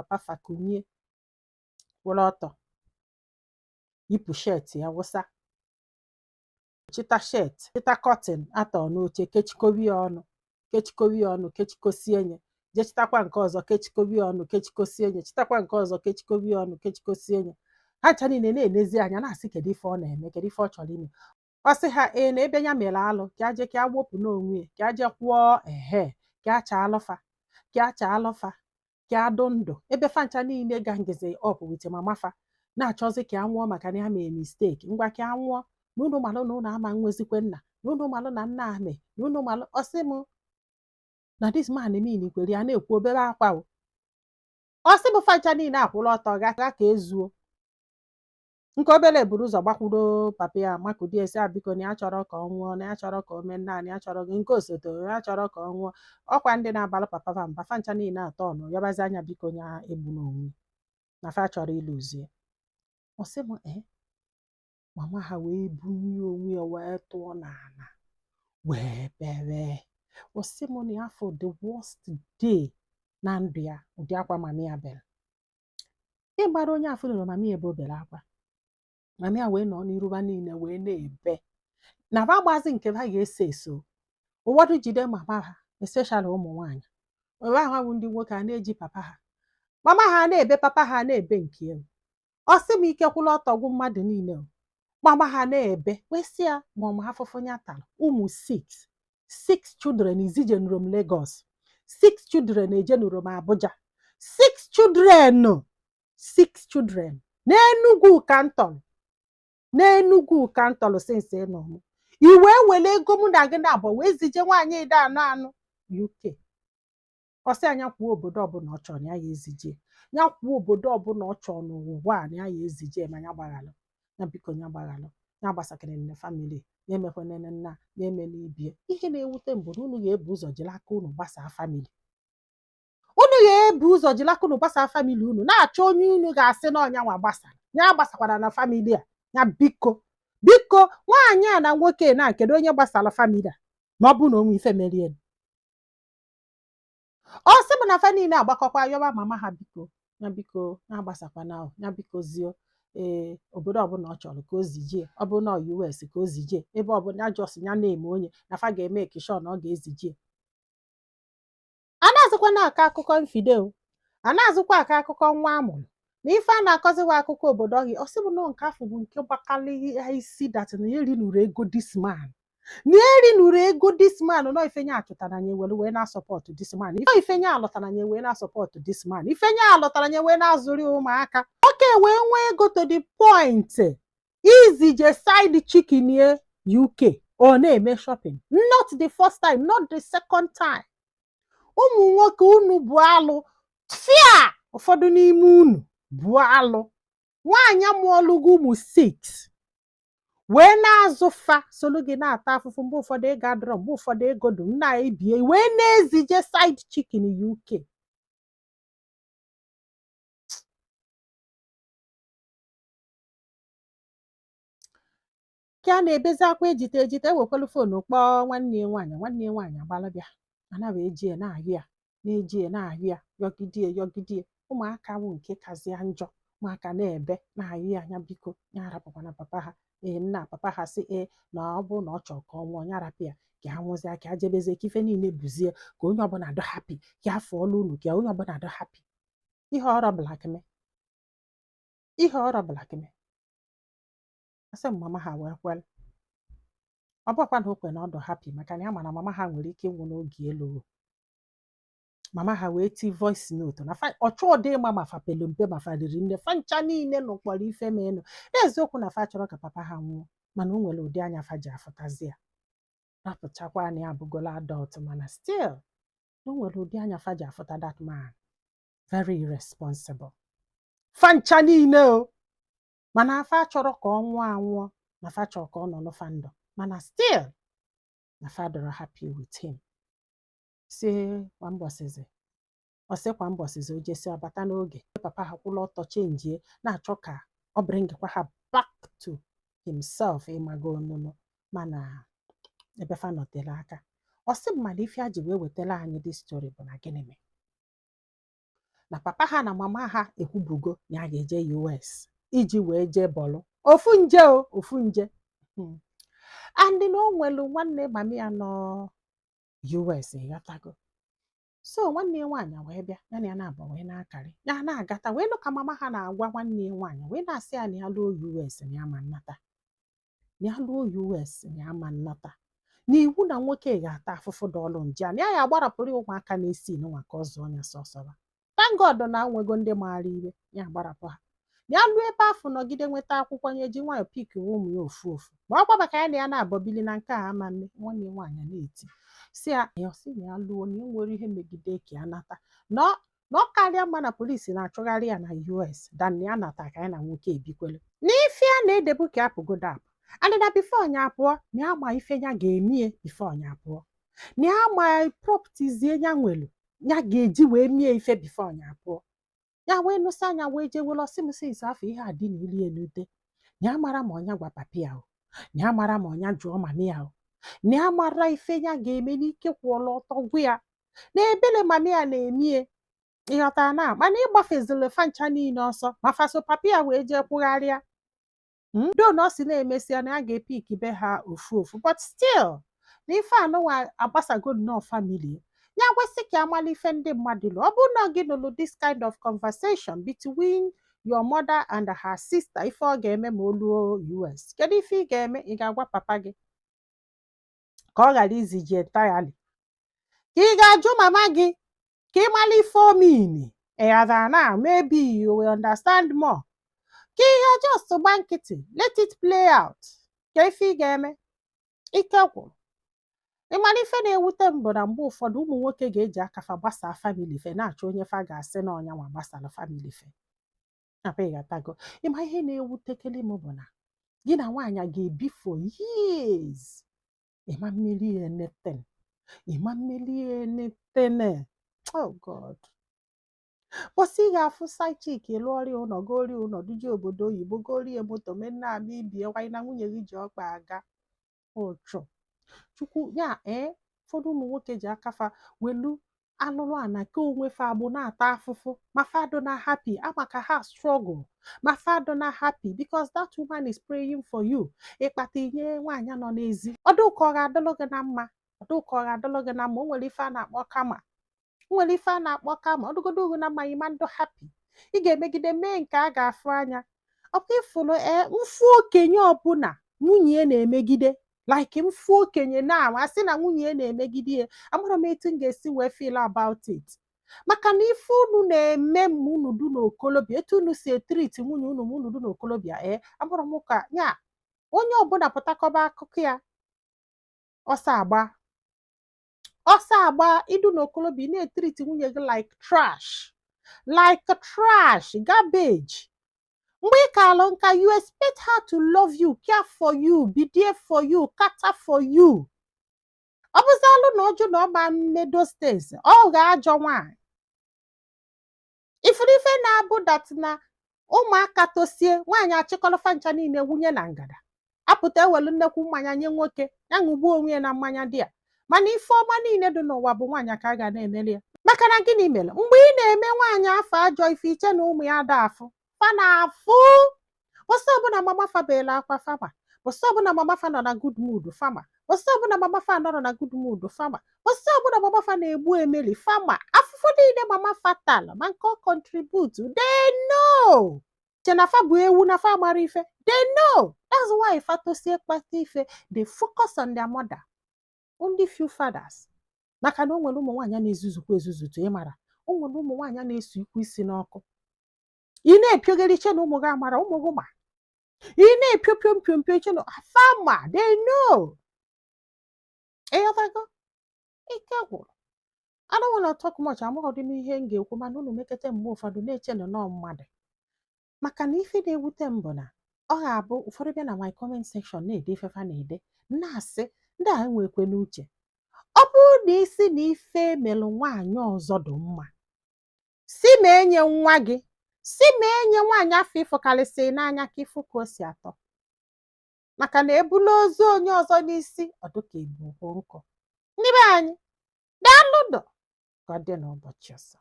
Papa fa kunie kwụrụ ọtọ, yipụ shirt ya wụsa, chịta shirt, chịta curtain atọ n'oche, kechikobi ya ọnụ, kechikobi ya ọnụ, kechikosie nye, jee chitakwa nke ọzọ, kechikobi ya ọnụ, kechikosie nye, chitakwa nke ọzọ, kechikobi ya ọnụ, kechikosie nye. Ha ncha niile na-enezi anya na-asị, kedu ife ọ na-eme? Kedu ife ọ chọrọ ime? Ọ sị ha ee, na ebe ya mere alụ, ka a jee ka a wepụ n'onwe ya, ka a jee kwụọ ehe, ka a chaa alụfa, ka a chaa alụfa, ka a dụ ndụ. Ebe fa ncha niile gangizi up with mama fa na-achọzi ka a nwụọ maka na ya mere mistake. Ngwa, ka a nwụọ na unu malụ na unu ama nwezikwe nna, na unu malụ na nna ame, na unu malụ. Ọ sị m na this man mean kwere ya na-ekwu obere akwa o. Ọ sị bụ fa ncha niile akwụrụ ọtọ ga ka ezuo. Nke obere buru ụzọ gbakwuro papa ya, makụdi esi a, biko, na ya chọrọ ka ọ nwụọ, na ya chọrọ ka o mee nna, na ya chọrọ nke osote, ya chọrọ ka ọ nwụọ. Ọkwa ndị na-abalụ papa fa mba, fa ncha niile atọ nọ yabazi anya, biko, ya egbu n'onwe na fa chọrọ ịlụzie. Ọ sị m ee, mama ha wee bunye onwe ya wee tụọ n'ala wee bere. Ọ sị m na ya for the worst day na ndụ ya, ụdị akwa mama ya bere. Ịgbara onye afọ nụrụ mama ya ebe o bere akwa, mama ya wee nọ n'iruba niile wee na-ebe na ba gbazi nke ha ga-eso eso. Ụfọdụ jide mama ha, especially ụmụ nwaanyị ebe ahụ bụ ndị nwoke a na-eji papa ha, mama ha na-ebe, papa ha na-ebe nke ya. Ọ sị m ike kwụla ọtọ gwụ mmadụ niile o. Mama ha na-ebe wee sị ya ma ọma afụfụ ya tara ụmụ six, six children izijenuru m Lagos, six children ejenuru m Abuja, six children, six children n'Enugwu ka m tọrọ, n'Enugwu ka m tọrọ since nọ m. I wee were ego mụ na gị na-abụ wee zije nwaanyị ide anụ anụ UK. Ọ sị anya kwuo obodo ọbụla ọ chọrọ na ya ya ezije ya, kwuo obodo ọbụla ọ chọrọ n'ụwa a na ya ya ezije, ma ya gbaghalụ ya, biko, ya gbaghalụ ya, gbasakịrị nne family ya, emekwanene nna ya, emela ibie. Ihe na-ewute m bụ na unu ga-ebu ụzọ jiri aka unu gbasaa family unu, ga-ebu ụzọ jiri aka unu gbasaa family unu, na-achọ onye unu ga-asị na ọnya nwa gbasara ya, gbasakwara na family a. Ya biko, biko, nwaanyị a na nwoke na kedu onye gbasara family a ma ọ bụ na onwe ife merie? Ọ sị m na fa niile agbakọkwa yọba mama ha, biko, ya biko, ya agbasakwana o, ya biko zio. Ee, obodo ọbụla ọ chọrọ ka o zijie, ọ bụrụ na US ka o zijie, ebe ọbụla ya just ya na-eme onye na fa ga-eme ekishọn na ọ ga-ezijie. A na-azụkwa na-akọ akụkọ mfide o, a na-azụkwa akọ akụkọ nwa amụrụ na ife a na-akọziwa akụkọ obodo ọhịa. Ọ sị bụ na nke afọ bụ nke gbakalị ya isi that na ya erinuru ego this man, na erinuru ego this man nọ. Ifenye achụtara nye were wee na-asupport this man, ife ifenye alụtara nye wee na-asupport this man, ifenye alụtara nye wee na-azụri ụmụaka. Oke wee nwee ego to the point izije side chicken ye UK, ọ na-eme shopping. Not the first time, not the second time. Ụmụ nwoke, unu bụ alụ fia. Ụfọdụ n'ime unu bụ alụ. Nwaanyị mụọlụgo ụmụ 6 wee na-azụ fa, solu gị na-ata afụfụ. Mgbe ụfọdụ ego adọrọ, mgbe ụfọdụ ego dum nna ebie wee na-ezije side chicken UK. Ka a na-ebezi akwa ejite ejite, ewekwelu phone kpọọ nwanne ya nwaanyị. Nwanne ya nwaanyị agbalụ bịa, ana wee jie na-ahụ ya, na-eji ya na-ahụ ya, yọgidie yọgidie. Ụmụaka wụ nke kazịa njọ. Ụmụaka na-ebe na-ahụ ya anya, biko, ya arapụkwana papa ha. Ee, nna papa ha sị ee, na ọ bụ na ọ chọrọ ka ọ nwụọ, ya rapụ ya, ka ha nwụzie, ka ha jebezie, ka ife niile buzie, ka onye ọbụla dọ happy, ka afọ ọlụ unu, ka onye ọbụla dọ happy. Ihe ọrọ blackmail, ihe ọrọ blackmail. Asị m mama ha wee kwere. Ọ bụkwa na o kwe na ọ dọ happy, maka na ya ma na mama ha nwere ike ịnwụ n'oge elu. Mama ha wee ti voice note na fa ọchụ dị ịma ma fa pelu mpe, ma fa riri nne, fa ncha niile nụkwara ife menụ. Eziokwu na fa chọrọ ka papa ha nwụọ, mana o nwere ụdị anya fa ji afụtazi ya, rapụchakwa na ya abụgola adult, mana still o nwere ụdị anya fa ji afụta that man, very irresponsible. Fa ncha niile o, mana afa chọrọ ka ọ nwụọ anwụọ, na fa chọrọ ka ọ nọ n'ụfa ndụ, mana still na fa dọrọ happy with him. Si kwa mbọsịzị, ọ sị kwa mbọsịzị o jesi ọbata n'oge, papa ha kwụla ọtọ chenjie, na-achọ ka ọ bringkwa ha back to himself, ịmago onunu. Mana ebe fa nọtere aka, ọ sị m mana ife a ji wee wetara anyị this story bụ na gịnị mere Na papa ha na mama ha ekwubugo na ya ga-eje US iji wee jee bọlụ ofu nje o ofu nje. And na o nwelu nwanne mami ya nọ US, ịghọtago? So nwanne ya nwaanyị wee bịa, ya na ya na-abụ wee na-akarị ya na-agata, wee nụ ka mama ha na-agwa nwanne ya nwaanyị, wee na-asị ya na ya luo US na ya ma nnata, na ya luo US na ya ma nnata, na iwu na nwoke ga-ata afụfụ dọọlụ nje a, na ya ya agbarapụrụ ya ụmụaka na-esi n'ụwa ka ọ zụọ ya sọsọba. Thank God na nwego ndị maara iwe ya agbarapụ ha. Ya luo ebe afọ, nọgide nweta akwụkwọ ya, eji nwayọọ pick ụmụ ya ofu ofu, ma ọkwa maka ya na ya na-abọbili na nke a ama mme. Nwanne ya nwaanyị na-eti si ya, ya sị na ya luo na ya nwere ihe megide ka ya nata, na ọ karịa mma na polisi na-achụgharị ya na US than na ya nata ka ya na nwoke ebikwelu na ife ya na-edebu ka apụgodo apụ. And na before ya apụọ, na ya ma ife ya ga-emie before ya apụọ, na ya ma properties ya nwelu ya ga-eji wee mie ife before ya apụọ. Ya wee nụsị anya wee jee were ọsị m since afọ ihe a dị na ili elute, na ya mara ma ọnya gwa papi ya o, na ya mara ma ọnya jụọ mami ya o, na ya mara ife ya ga-eme n'ike kwụọla ọtọ gwa ya na ebele mami ya na-emie, ịghọtara? Na mana ịgbafezili fancha niile ọsọ ma faso papi ya wee jee kwugharịa do na ọ sị na-emesịa na ya ga-e-pick be ha ofu ofu, but still na ife anụnwa agbasago nnọọ family ya. Gwesị ka amala ife ndị mmadụ lụ. Ọ bụrụ na gị nụlụ this kind of conversation between your mother and her sister, ife ọ ga-eme ma o luo US, kedu ife ị ga-eme? Ị ga-agwa papa gị ka ọ ghara iziji entirely, ka ị ga-ajụ mama gị ka ị mara ife o mean? Ịghọtara? Na maybe you will understand more. Ka ị ga just gba nkịtị, let it play out? Ka ife ị ga-eme? Ike gwụrụ. Ị mara ife na-ewute m bụ na mgbe ụfọdụ ụmụ nwoke ga-eji aka fa gbasaa family fe, na-achọ onye fa ga-asị na ọnya nwa gbasara family fe nakwa, ịghọtago? Ịma ihe na-ewutekele m bụ na gị na nwaanyị ga-ebi for years, ịma mmeri anything, ịma mmeri anything. Oh God, bọsị ị ga-afụ side chick, lụọrịa ụlọ, gorie ụlọ, duje obodo oyibo, gorie moto, mee nna ama ibie nwanyị na nwunye gị ji ọkpa aga ụchụ chukwu ya. Ee, ụfọdụ ụmụ nwoke ji akafa welu alụlụ ana ke onwe fa agbụ, na-ata afụfụ, ma fado na happy ama ka ha struggle, ma fado na happy because that woman is praying for you. Ịkpata inye nwaanyị nọ n'ezi, ọdụ ka ọ ga-adịlụ gị na mma, ọdụ ka ọ ga-adịlụ gị na mma. O nwere ife a na-akpọ kama, o nwere ife a na-akpọ kama. Ọdụgodo gị na mma, ịma ndụ happy. Ị ga-emegide mee nke a ga-afụ anya ọkwa ifuru. Ee, mfu okenye ọbụla nwunye ya na-emegide, like mfu okenye na asị na nwunye ya na-emegide ya, amara m etu m ga-esi wee feel about it, maka na ife unu na-eme ma unu du n'okolobịa, etu unu si e-treat nwunye unu ma unu du n'okolobịa, ee, amara m ka ya onye ọbụla pụtakọba akụkọ ya ọsọ agba ọsọ agba. Idu n'okolobịa, ị na-e-treat nwunye gị like trash, like trash, garbage. Mgbe ị ka alụ nka, you expect her to love you, care for you, be there for you, cater for you. Ọ bụzalụ na ọjụ na ọ ma mmedo things, ọ ga-ajọ nwaanyị. Ifuru ife na-abụ that na ụmụaka tosie, nwaanyị achịkọlọfa ncha niile wunye na ngada, apụta ewelu nnekwu mmanya nye nwoke, ya ṅụgbuo onwe ya na mmanya dị ya. Mana ife ọma niile dị n'ụwa bụ nwaanyị ka a ga na-emeli ya. Maka na gịnị mere mgbe ị na-eme nwaanyị afọ ajọ ife, iche na ụmụ ya da afụ? Fa na-afụ. Bọsị ọbụla mama fa beela akwa, fama. Bọsị ọbụla mama fa nọ na good mood, fama. Bọsị ọbụla mama fa nọrọ na good mood, fama. Bọsị ọbụla mama fa na-egbu emeli, fama. Afụfụ niile mama fa tala, ma nke ọ contribute, they know. Che na fa bụ ewu na fa mara ife? They know. That's why fa tosie kpata ife, they focus on their mother. Only few fathers, maka na o nwere ụmụ nwaanyị na-ezuzukwa ezuzutu. Ịmara o nwere ụmụ nwaanyị na-esu ikwu isi n'ọkụ. Ị na-epioghere iche na ụmụ gị amara, ụmụ gị ma. Ị na-epio pio mpio mpio iche na fama, they know. Ịghọtago? Ike gwụrụ. I don't wanna talk much. Amaghọdị m ihe m ga-ekwu, mana unu mekete mgbe ụfọdụ na-eche na nọọ mmadụ, maka na ife na-ewute m bụ na ọ ga-abụ ụfọdụ bịa na my comment section na-ede ifefa na-ede, na-asị ndị a enwekwe n'uche. Ọ bụrụ na isi na ife melụ nwaanyị ọzọ dị mma, si ma enye nwa gị, si ma enye nwaanyị afọ ịfụkarịsị n'anya ka ịfụ ka o si atọ, maka na ebula ozu onye ọzọ n'isi, ọ dịka ebu nkụ. Ndị be anyị, daalụ nụ. Ka ọ dị n'ụbọchị ọzọ.